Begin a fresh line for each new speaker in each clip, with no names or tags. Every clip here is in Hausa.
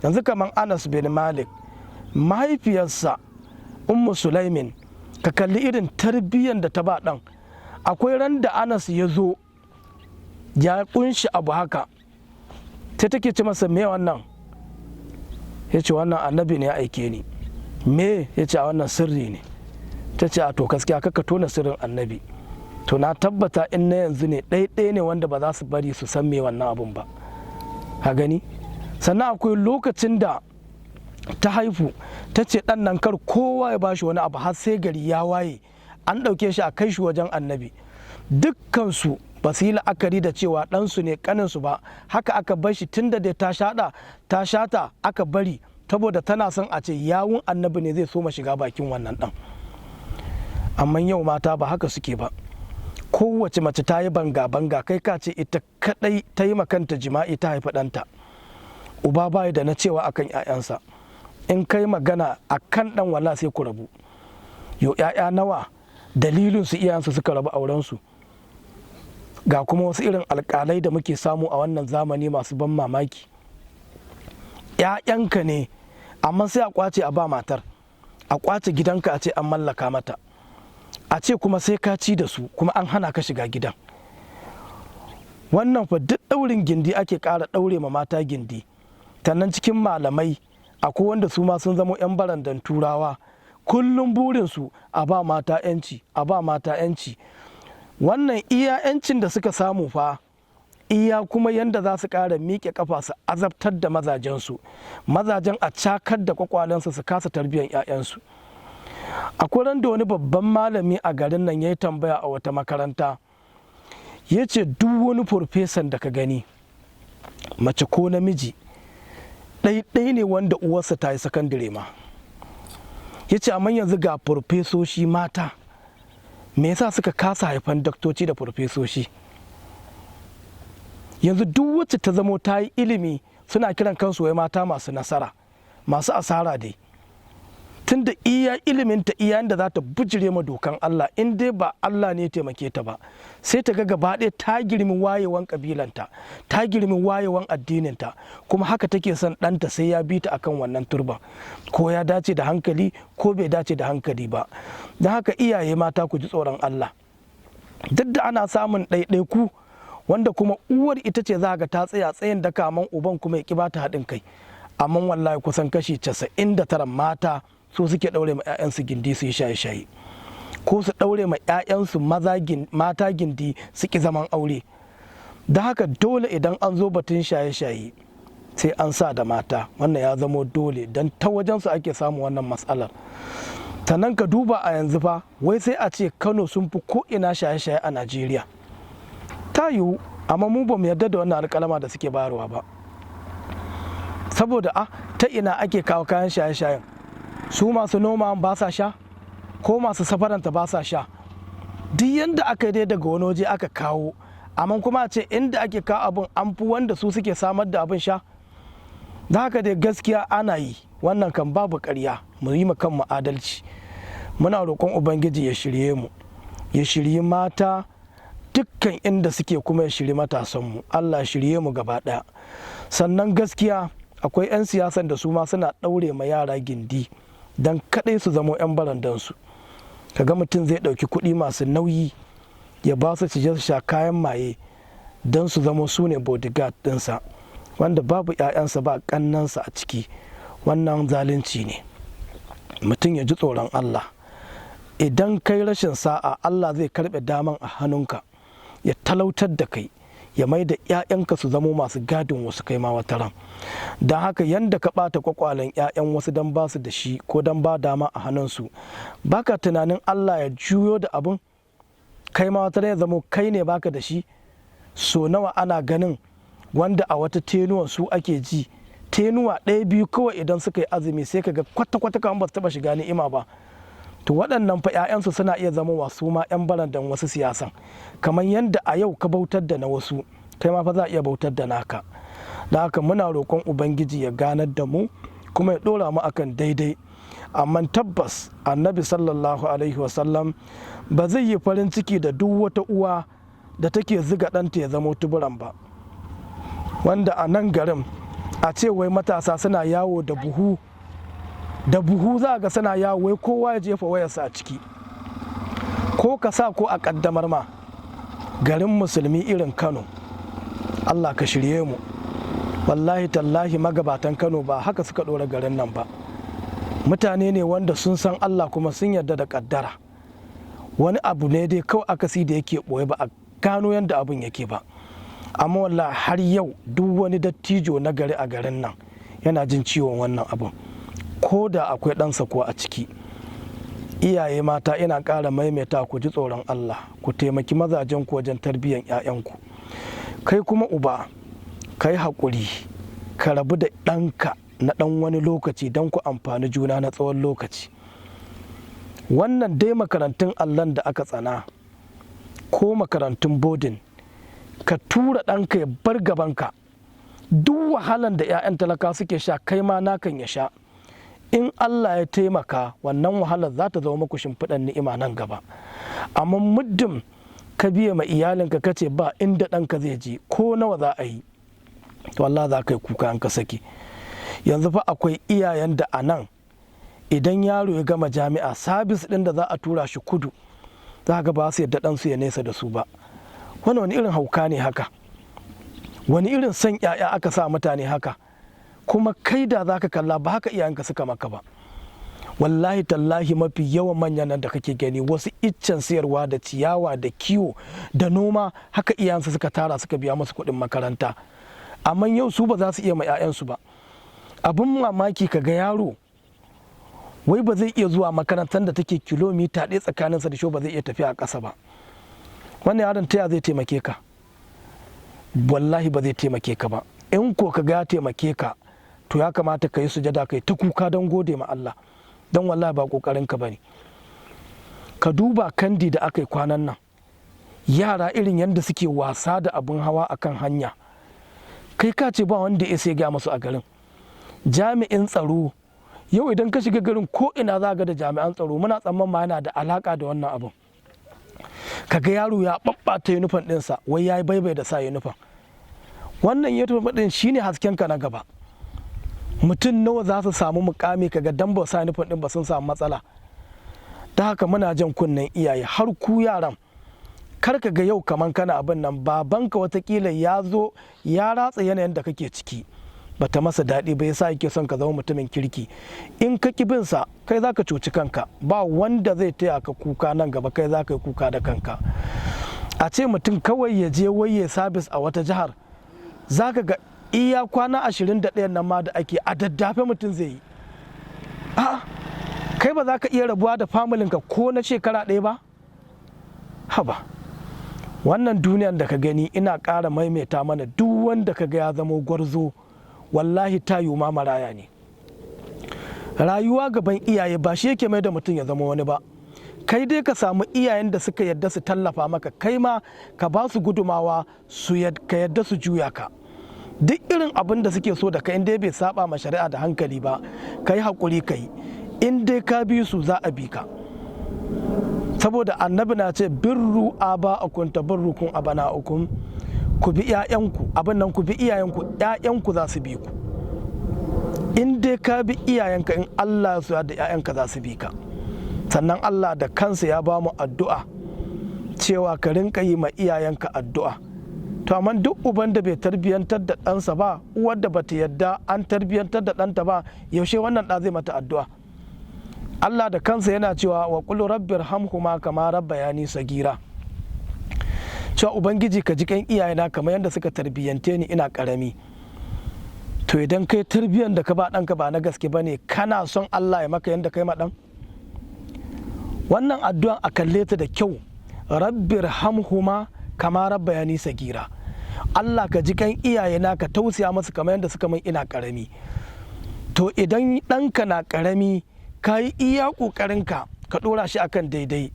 Yanzu kamar Anas bin Malik, mahaifiyarsa Ummu Sulaimin, ka kalli irin tarbiyyar da ta ba ɗan. Akwai ran da Anas ya zo ya kunshi abu haka, sai take ce masa, "Me wannan?" Ya ce, "Wannan Annabi ne ya aike ni." "Me?" Ya ce, "A wannan sirri ne." Ta ce, "A to gaskiya kaka tona sirrin Annabi." To na tabbata in na yanzu ne, ɗaiɗaya ne wanda ba za su bari su san me wannan abun ba. Ka gani? Sannan akwai lokacin da ta haifu, ta ce ɗan nan kar kowa ya bashi wani abu har sai gari ya waye, an ɗauke shi a kai shi wajen Annabi. Dukkansu ba su yi la'akari da cewa ɗansu ne, ƙaninsu ba. Haka aka bar shi, tun da dai ta shaɗa ta shata, aka bari saboda tana son a ce yawun Annabi ne zai soma shiga bakin wannan ɗan. Amma yau mata ba haka suke ba. Kowace mace ta yi banga-banga, kai ka ce ita kadai ta yi makanta jima'i ta haifi ɗanta. Uba bai da na cewa akan 'ya'yansa. In kai magana a kan ɗan, wala sai ku rabu. Yo, 'ya'ya nawa dalilin su iyayensu suka rabu aurensu? Ga kuma wasu irin alƙalai da muke samu a wannan zamani masu ban mamaki. 'Ya'yanka ne, amma sai a kwace a ba matar, a kwace gidanka a ce an mallaka mata, a ce kuma sai ka ci da su, kuma an hana ka shiga gidan. Wannan fa duk ɗaurin gindi ake ƙara ɗaure ma mata gindi. Sannan cikin malamai akwai wanda su ma sun zama 'yan barandan Turawa. Kullum burinsu a ba mata 'yanci, a ba mata 'yanci. Wannan iya 'yancin da suka samu fa, iya kuma yanda za su ƙara miƙe kafa su azabtar da mazajensu, mazajen a cakar da kwakwalensu su kasa tarbiyyar 'ya'yansu. Akwai ran da wani babban malami a garin nan ya yi tambaya a wata makaranta, ya ce duk wani farfesan da ka gani, mace ko namiji, ɗaiɗai ne wanda uwarsa ta yi sakandire ma. Ya ce amma yanzu ga farfesoshi mata, me yasa suka kasa haifan daktoci da farfesoshi? Yanzu duk wacce ta zamo ta yi ilimi, suna kiran kansu wai mata masu nasara, masu asara dai, tunda iya iliminta iya da za ta bijire ma dokan Allah, in dai ba Allah ne ya taimake ta ba, sai ta ga gaba ɗaya ta girmi wayewan kabilanta, ta girmi wayewan addininta, kuma haka take son ɗanta sai ya bi ta akan wannan turban, ko ya dace da hankali ko bai dace da hankali ba. Don haka iyaye mata, ku ji tsoron Allah. Duk da ana samun ɗaiɗaiku wanda kuma uwar ita ce za ga ta tsaya tsayin daka, man uban kuma ya ƙi bata haɗin kai, amma wallahi kusan kashi 99 mata su suke ɗaure ma 'ya'yansu gindi su yi shaye-shaye, ko su ɗaure ma 'ya'yansu mata gindi su ƙi zaman aure. Da haka dole idan an zo batun shaye-shaye sai an sa da mata. Wannan ya zamo dole, don ta wajensu ake samun wannan matsalar. Sannan ka duba a yanzu fa, wai sai a ce Kano sun fi ko'ina shaye-shaye a Najeriya. Ta yiwu, amma mu ba mu yarda da wannan alƙalama da suke bayarwa ba, saboda a ta ina ake kawo kayan shaye-shayen? Su masu noma ba sa sha, ko masu safaranta ba sa sha? Duk yanda aka dai daga wani waje aka kawo, amma kuma a ce inda ake kawo abin an fi wanda su suke samar da abin sha. Da haka dai gaskiya ana yi, wannan kan babu karya, mu yi kanmu adalci. Muna roƙon Ubangiji ya shirye mu, ya shirye mata dukkan inda suke, kuma ya shirye matasanmu. Allah shirye mu gaba ɗaya. Sannan gaskiya akwai 'yan siyasan da su ma suna ɗaure ma yara gindi don kaɗai su zamo 'yan barandansu. Kaga mutum zai ɗauki kuɗi masu nauyi ya ba su su sha kayan maye don su zamo su ne bodyguard ɗinsa, wanda babu 'ya'yansa ba ƙannansa a ciki. Wannan zalunci ne. Mutum ya ji tsoron Allah. Idan kai rashin sa'a, Allah zai karɓe daman a hannunka, ya talautar da kai, ya mai da 'ya'yanka su zamo masu gadin wasu kai ma wata ran. Don haka yanda ka ɓata kwakwalen 'ya'yan wasu don ba su da shi ko don ba dama a hannunsu, baka tunanin Allah ya juyo da abin, kai ma wata ya zamo kai ne baka da shi? So nawa ana ganin wanda a wata tenuwan su ake ji, tenuwa ɗaya biyu kawai, idan suka yi azumi sai ka ga kwata-kwata kamar ba su taɓa shiga ni'ima ba. To waɗannan fa 'ya'yansu suna iya zama wasu ma 'yan barandan wasu siyasan. Kamar yadda a yau ka bautar da na wasu, kai ma fa za a iya bautar da naka. Da haka muna roƙon Ubangiji ya ganar da mu kuma ya ɗora mu akan daidai. Amma tabbas Annabi sallallahu alaihi wasallam ba zai yi farin ciki da duk wata uwa da take ziga ɗanta ya zama tuburan ba, wanda a nan garin A ce wai matasa suna yawo da buhu da buhu, za ga suna yawo wai kowa ya jefa wayarsa a ciki, ko ka sa ko a kaddamar ma. Garin musulmi irin Kano, Allah ka shirye mu. Wallahi tallahi, magabatan Kano ba haka suka ɗora garin nan ba. Mutane ne wanda sun san Allah kuma sun yarda da kaddara. Wani abu ne dai kawai akasi da yake ɓoye, ba a gano yadda abin yake ba. Amma wallahi har yau duk wani dattijo na gari a garin nan yana jin ciwon wannan abun, ko da akwai ɗansa kuwa a ciki. Iyaye mata, ina ƙara maimaita, ku ji tsoron Allah, ku taimaki mazajen ku wajen tarbiyyar 'ya'yanku. Kai kuma uba, ka yi haƙuri ka rabu da ɗanka na ɗan wani lokaci don ku amfani juna na tsawon lokaci. Wannan dai makarantun allon da aka tsana ko makarantun boarding, ka tura ɗanka ya bar gabanka. Duk wahalan da 'ya'yan talaka suke sha, kai ma nakan ya sha. In Allah ya taimaka, wannan wahalar za ta zama muku shimfiɗan ni'ima nan gaba. Amma muddin ka biye ma iyalinka, ka ce ba inda ɗanka zai je ko nawa za a yi, to Allah za ka yi kuka an ka saki. Yanzu fa akwai iyayen da a nan idan yaro ya gama jami'a, service ɗin da za a tura shi kudu, za ga ba su yadda ɗansu ya nesa da su ba. Wani wani irin hauka ne haka? Wani irin son 'ya'ya aka sa mutane haka? Kuma kai da za ka kalla, ba haka iyayenka suka maka ba. Wallahi tallahi, mafi yawan manyan nan da kake gani, wasu iccen siyarwa da ciyawa da kiwo da noma, haka iyayensu suka tara suka biya musu kuɗin makaranta. Amma yau su ba za su iya ma 'ya'yansu ba. Abin mamaki, ka ga yaro wai ba zai iya zuwa makarantar da take kilomita 1 tsakaninsa da shi, ba zai iya tafiya a ƙasa ba. Wannan yaron ta zai taimake ka? Wallahi ba zai taimake ka ba. In ko ka ga ya taimake ka, to ya kamata ka yi sujada, kai ta kuka don gode ma Allah, don wallahi ba kokarin ka bane. Ka duba kandi da aka yi kwanan nan, yara irin yadda suke wasa da abin hawa akan hanya, kai ka ce ba wanda ya sai ga masu a garin jami'in tsaro. Yau idan ka shiga garin, ko ina za ga da jami'an tsaro. Muna tsamman ma yana da alaka da wannan abin. Kaga yaro ya ɓaɓɓata uniform ɗinsa, wai ya yi baibai da sa uniform. Wannan uniform ɗin shine hasken ka na gaba. Mutum nawa za su samu mukami, kaga dan ba sa uniform ɗin ba sun samu matsala? Ta haka muna jan kunnen iyaye, har ku yaran, kar ka ga yau kaman kana abin nan, babanka watakila ya zo ya ratsa yanayin da kake ciki, bata masa daɗi ba, yasa yake son ka zama mutumin kirki. In ka ki bin sa, kai zaka cuci kanka. Ba wanda zai taya ka kuka nan gaba, kai za ka yi kuka da kanka. A ce mutum kawai ya je waye service a wata jihar, zaka ga iya kwana 21 nan ma da ake a daddafe mutum zai yi. A'a, kai ba za ka iya rabuwa da familinka ko na shekara 1 ba? Haba, wannan duniyan da ka gani, ina ƙara maimaita mana, duk wanda ka ga ya zamo gwarzo, wallahi tayu ma maraya ne. Rayuwa gaban iyaye ba shi yake mai da mutum ya zama wani ba. Kai dai ka samu iyayen da suka yadda su tallafa maka, kai ma ka ba su gudumawa, su ka yadda su juya ka. Duk irin abin da suke so da kai, in dai bai saba ma shari'a da hankali ba, ka yi haƙuri ka yi. In dai ka bi su, za a bi ka. Saboda Annabi na ce, "Birru aba'akum tabarrukum abna'ukum." Ku bi 'ya'yanku, abin nan, ku bi iyayenku, 'ya'yanku za su bi ku. In dai ka bi iyayenka, in Allah ya da 'ya'yanka za su bi ka. Sannan Allah da kansa ya ba mu addu'a cewa ka rinka yi ma iyayenka addu'a. To amma duk uban da bai tarbiyantar da ɗansa ba, uwar da bata yadda an tarbiyantar da ɗanta ba, yaushe wannan ɗa zai mata addu'a? Allah da kansa yana cewa, "Wa qul rabbirhamhuma kama rabbayani sagira." Cewa Ubangiji, ka ji kan iyayena kamar yadda suka tarbiyyante ni ina karami. To idan kai tarbiyyar da ka ba ɗanka ba na gaske ba ne, kana son Allah ya maka yadda kai ma ɗan? Wannan addu'an a kalle ta da kyau, "Rabbirhamhuma kama rabbayani sagira." Allah, ka ji kan iyayena, ka tausaya masu kamar yadda suka min ina karami. To idan ɗanka na karami, ka yi iya ƙoƙarinka ka ɗora shi akan daidai,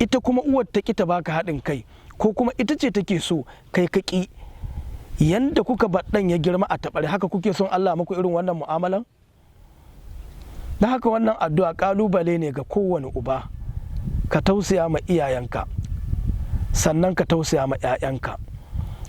ita kuma uwar ta ƙi ta baka haɗin kai, ko kuma ita ce take so kai ka ƙi, yanda kuka bar ɗan ya girma a taɓare, haka kuke son Allah muku irin wannan mu'amalan? Da haka wannan addu'a ƙalubale ne ga kowane uba: ka tausaya ma iyayenka, sannan ka tausaya ma 'ya'yanka.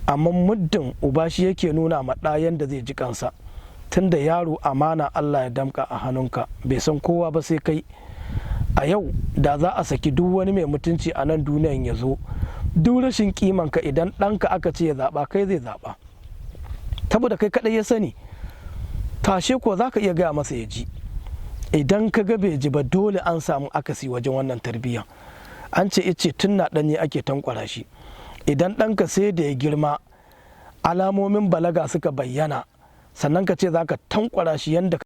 Amma muddin uba shi yake nuna ma ɗa yanda zai ji kansa Tunda yaro amana Allah ya damka a hannunka, bai san kowa ba sai kai. A yau da za a saki duk wani mai mutunci a nan duniyan ya zo, duk rashin kimanka, idan ɗanka aka ce ya zaɓa, kai zai zaɓa, saboda kai kaɗai ya sani. Tashe ko za ka iya gaya masa ya ji. Idan ka ga bai ji ba, dole an samu akasi wajen wannan tarbiyya. An ce ice tun na ɗanye ake tankwara shi. Idan ɗanka sai da ya girma, alamomin balaga suka bayyana, sannan ka ce za ka tankwara shi yadda